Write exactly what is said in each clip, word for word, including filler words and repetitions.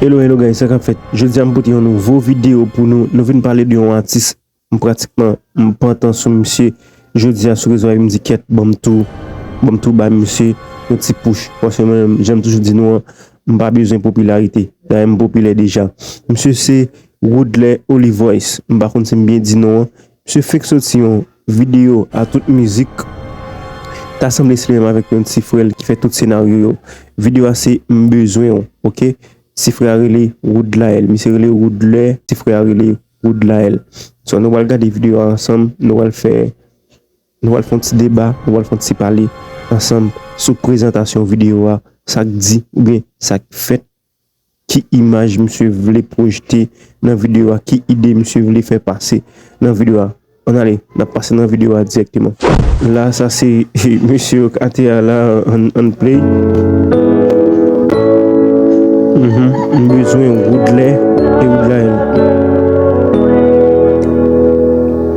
Hello, hello guys, sa k ap fèt? Jodi a m pote yon nouvo videyo pou nou. Nou vin pale de yon atis. M pratikman, m pantan sou misye. Jodi a sou rezo a, m di kèt, ban m tou, ban m tou bay misye yon ti push. Paske mwen menm, jan m toujou di nou an, m pa bezwen popilarite. Dayè m popilè deja. Misye se Woodley Olivoice. M pa konn si m byen di non an. Misye fenk soti yon videyo a tout mizik. Ta sanble se li menm avèk yon ti frè l ki fè tout senaryo yo. Videyo a se M bezwen w, oke? Ti frè a rele Woodlael. Misye rele Woodley, ti frè a rele Woodlael. So, nou pral gade videyo a ansanm, nou pral fè, nou pral fè yon ti deba, nou pral fè yon ti pale ansanm sou prezantasyon videyo a, sa k di oubyen sa k fèt, ki imaj misye vle pwojte nan videyo a, ki ide misye vle fè pase nan videyo a. Ann ale, n ap pase nan videyo a dirèkteman. La, sa se mesye yo k atè a la, ann, ann play. Mhm. M bezwen Woodley e Woodlael.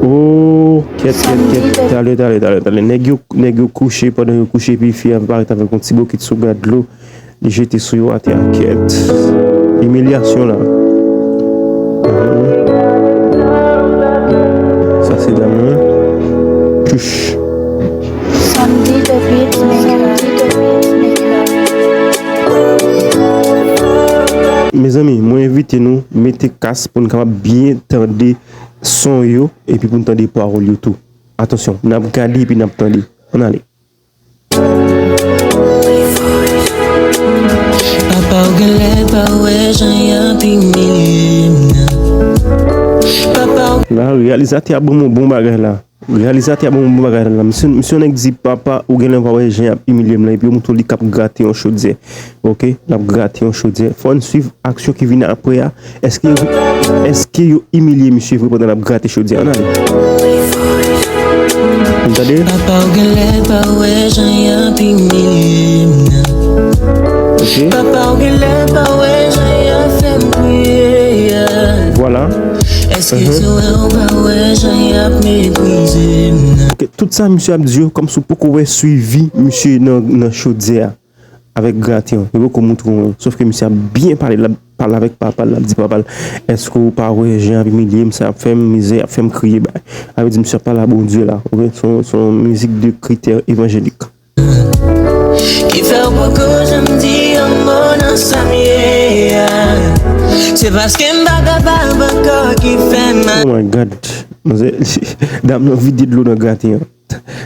Oh, kèt, kèt, kèt. Talè, talè, talè, talè. Nèg yo, nèg yo kouche, pandan yo kouche, epi fi a parèt avèk yon ti bokit sou gad dlo. Li jete sou yo atè a, kèt. Imilyasyon la. Mhm. Sa se dam nan. Tchouch. Mezanmi, mwen envite nou mete kas pou n kapab byen tande son yo epi pou n tande pawòl yo tou. Atansyon, n ap gade epi n ap tande. Ann ale. Papa w genlè pa wè jan y ap imilye m nan. Papa w La, reyalizatè a ban m yon bon bagay la. Reyalizatè a ban m yon bon bagay la. Misye, misye yon nèg di, papa, ou genlè pa wè jan y ap imilye m lan, epi yo montre w li k ap grate yon chodyè. Oke? L ap grate yon chodyè. Fò n swiv aksyon ki vin apre a. Èske yo, èske yo imilye misye vre pandan l ap grate chodyè a? Ann ale. N tande? Papa w genlè pa wè jan y ap imilye m nan. Ok. Papa w genlè pa wè jan y ap fè m kriye a. Vwala. Èske se wè w pa wè jan y ap meprize m nan? Ok, tout sa misye ap di yo, kòmsi w poko wè swivi misye nan, nan chodyè a. Avèk graten an. Yo poko montre w, sòf ke misye ap byen pale, l ap pale avèk papa l, l ap di papa l, èske w pa wè jan y ap imilye m, sa y ap fè m mizè, y ap fè m kriye, bay. Sa vle di misye ap pale a Bondye la, oke? Se yon, se yon mizik de kritè evanjelik. Ki fè w poko janm di yon mo nan sa m ye a. Se paske m pa kapab ankò ki fè m. Oh my God. Manzè, dam nan vide dlo nan graten an.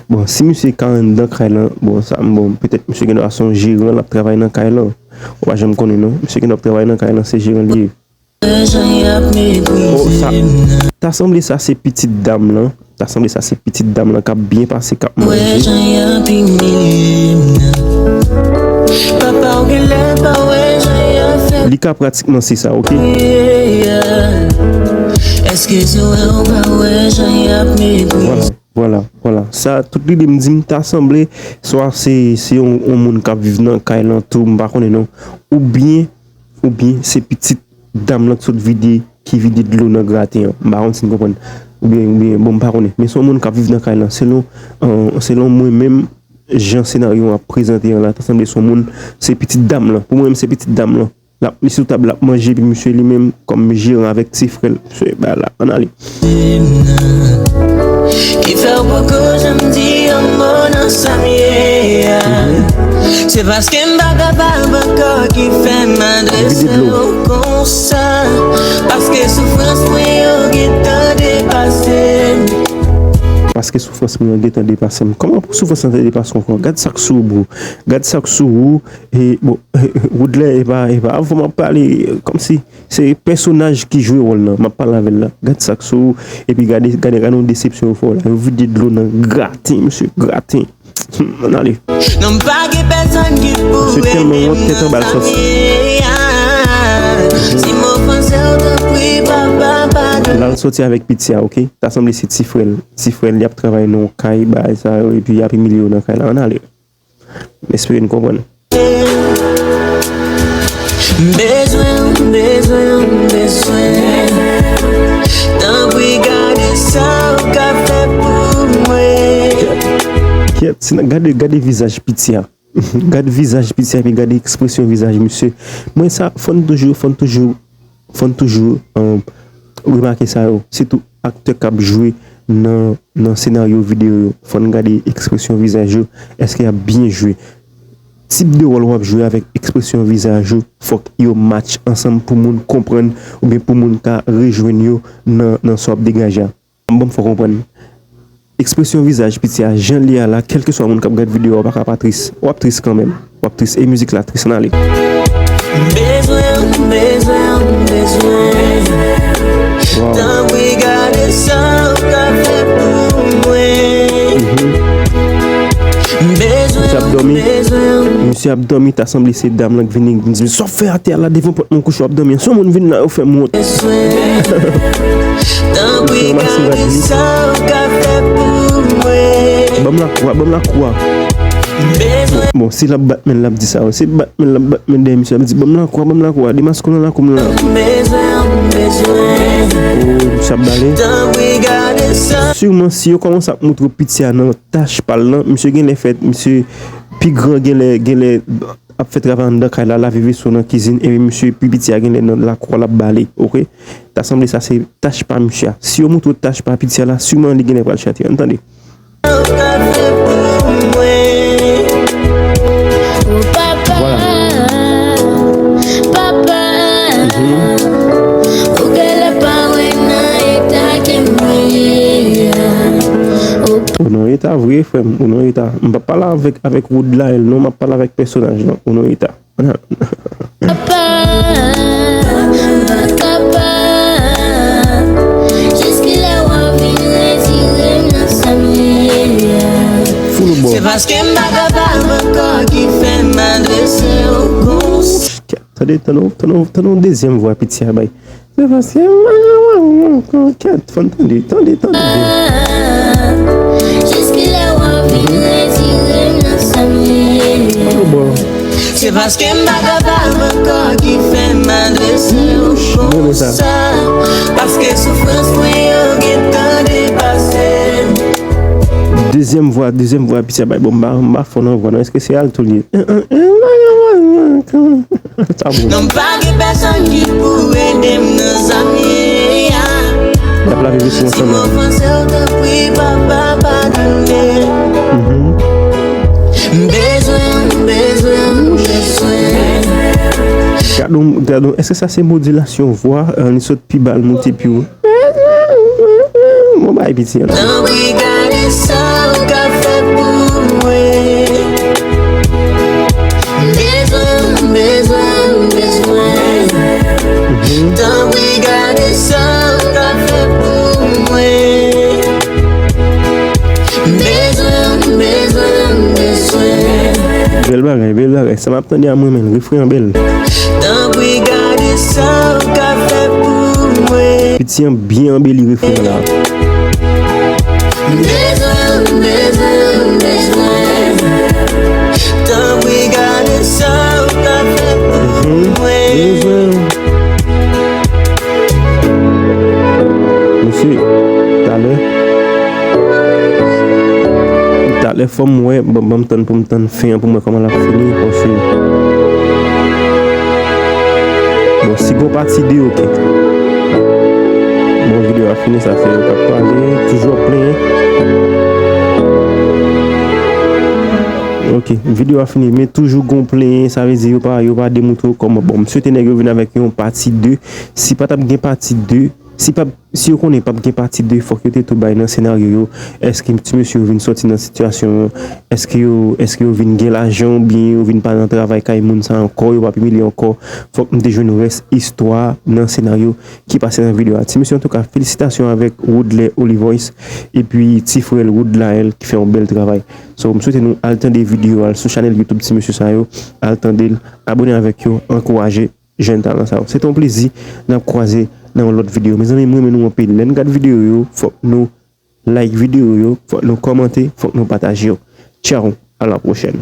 Bon, si misye ka anndan kay lan, bon, sa, bon, petèt misye gendwa se yon jeran, l ap travay nan kay lan. Ou pa janm konnen non. Misye gendwa ap travay nan kay lan, se jeran li ye. Oh, sa, ta sanble sa se pitit dam lan. Ta sanble sa se pitit dam lan k ap byen pase, k ap manje. Li ka pratikman se sa, oke? Èske se wè w pa wè jan y ap meprize? Vwala, vwala, vwala. Sa, tout lide m di m ta sanble, swa se, se yon, yon moun k ap viv nan kay lan tou, m pa konnen non. Oubyen, oubyen se pitit dam lan ki sot vide, ki vide dlo nan graten an. M pa konn si n konprann. Oubyen, oubyen, bon, m pa konnen. Men se yon moun k ap viv nan kay lan. Selon, euh, selon mwen menm, jan senaryo an ap prezante an la, ta sanble se yon moun, se pitit dam lan. Pou mwen menm, se pitit dam lan. L ap, li sou tab, l ap manje, epi misye li menm, kòm jeran avèk ti frè l. Misye, ba la, ann ale. Ki fè w poko janm di yon mo nan sa m ye a. Se paske m pa kapab ankò ki fè m adrese w konsa. Paske soufrans mwen yo gentan depase m. Paske soufrans mwen yo gentan depase m. Kòman pou soufrans lan te depase w ankò? Gad sa k sou ou, bro. Gad sa k sou ou. E, bon, Woodley, e pa, e pa avè w m ap pale, kòmsi se pèsonaj ki jwe wòl lan, m ap pale avè l la. Gad sa k sou ou, epi gade, gade, gade yon desepsyon yo fè w la. Yo vide dlo nan graten, mesye, graten. Hmm, ann ale. Non, pa gen pèsonn ki pou ede m nan sa m ye a. Si m ofanse w, tanpri, papa, padone. La l soti avèk piti a, oke? Ta sanble se ti frè l. Ti frè l, y ap travay nan yon kay, bagay sa yo, epi y ap imilye yo nan kay la. Ann ale. M espere n konprann. M bezwen w, m bezwen w, m bezwen. Tanpri gade sa w ka fè pou mwen. Kèt, si n gade, gade vizaj piti a. Gad vizaj piti a, epi gade ekspresyon vizaj misye. Mwen sa, fò n toujou, fò n toujou, fò n toujou, um, remake sa yo. Sitou aktè k ap jwe nan, nan senaryo videyo yo. Fò n gade ekspresyon vizaj yo. Èske y ap byen jwe? Tip de wòl w ap jwe avèk ekspresyon vizaj yo, fòk yo match ansanm pou moun konprann oubyen pou moun ka rejwenn yo nan, nan sa w ap degaje a. Ban m fè w konprann. Ekspresyon vizaj piti a, jan l ye a la, kèlkeswa moun k ap gad videyo a, w pa ka pa tris. W ap tris kanmenm. W ap tris. E mizik la tris, ann ale. M bezwen w, m bezwen w, m bezwen w. Wow. Tanpri gade sa w ka fè pou mwen. Mhm. M bezwen w, m bezwen w. Misye ap dòmi, ta sanble se dam lan k vini, m di, "Sa w fè atè a la devan pòt mwen kouche w ap dòmi an? Se yon moun vin la, yo fè m wont." Tanpri gade sa w ka fè pou mwen. Ban m lakwa, ban m lakwa. Bon, si l ap bat men l, l ap di sa, wi. Si l bat men l, l ap bat men dèyè misye, l ap di, "Ban m lakwa, ban m lakwa, demaske w nan lakou m la." Oh, misye ap bale. Siman, si yo kòmanse ap moutre w piti a nan tach pa l lan, misye genlè fè, misye pi gran genlè, genlè ap fè travay anndan kay la, lave veso nan kizin, epi misye pi piti a genlè nan lakou a l ap bale, oke? Ta sanble sa se tach pa misye a. Si yo moutre w tach pa piti a la, siman li genlè pral chante. Ann tande. Vwala. Ou nan eta vre, frè m, ou nan eta. M p ap pale avèk, avèk Woodlael, non, m ap pale avèk pèsonaj lan, ou nan eta. Papa, papa, jiskilè w ap vin retire m nan sa m ye a? Full bò. Se paske m pa kapab ankò ki fè m adrese w konsa. Tande, tande, tande, tande yon dezyèm vwa piti a bay. Se paske m pa kapab ankò. Kèt, fò n tande, tande, tande byen. Jiskilè w ap vin retire m nan sa m ye a? Oh, bon. Se paske m pa kapab ankò ki fè m adrese w konsa. Paske soufrans mwen yo gentan depase m. Dezyèm vwa, dezyèm vwa piti a bay. Bon, m pa, m pa fò nan vwa non. Èske se alto l ye? Sa bon. Non, pa gen pèsonn ki pou ede m nan sa m ye a. Y ap lave veso ansanm la. Si m ofanse w, tanpri, papa, padone. Mhm. M bezwen, m bezwen, m bezwen. Gade w, gade w, èske sa se modilasyon vwa? Li sot pi ba, l monte pi wo. Bon bagay piti an. Tanpri gade sa w ka fè pou mwen. M bezwen, m bezwen, m bezwen. Mhm. Tanpri gade sa w ka fè pou mwen. M bezwen, m bezwen, m bezwen. Bèl bagay, bèl bagay. Sa m ap tande a mwen menm, refren an bèl. Tanpri gade sa w ka fè pou mwen. Piti an byen anbeli refren an la. M bezwen, m bezwen, m bezwen. Tanpri gade sa w ka fè pou mwen. Mhm. Bezwen. Mesye, talè. Talè fò m wè, ban, ban m tann pou m tann fen an pou m wè kòman l ap fini, paske, bon, si gon pati de, oke. Bon, videyo a fini, sa se yo k ap pale, toujou ap plenyen. Oke, videyo a fini, men toujou gon plenyen, sa vle di yo pa, yo pa demoutre w kòman. Bon, m swete nèg yo vin avèk yon pati de. Si pa t ap gen pati de, si pa, si yo konnen p ap gen pati de, fòk yo te tou bay nan senaryo yo. Èske ti mesye yo vin sòti nan sitiyasyon an? Èske yo, èske yo vin gen lajan oubyen yo vin pa nan travay kay moun sa ankò, yo p ap imilye ankò? Fòk m te jwenn rès istwa nan senaryo ki pase nan videyo a. Ti mesye, antouka, felisitasyon avèk Woodley Olivoice epi ti frè l Woodlael ki fè yon bèl travay. So, m swete nou al tande videyo a sou chanèl YouTube ti mesye sa yo, al tande l, abone avèk yo, ankouraje jèn talan sa yo. Se te yon plezi, n ap kwaze nan yon lòt videyo. Mezanmi, m renmen nou anpil. Lè n gad videyo yo, fòk nou like videyo yo, fòk nou kòmante, fòk nou pataje yo. Tchao, à la prochaine.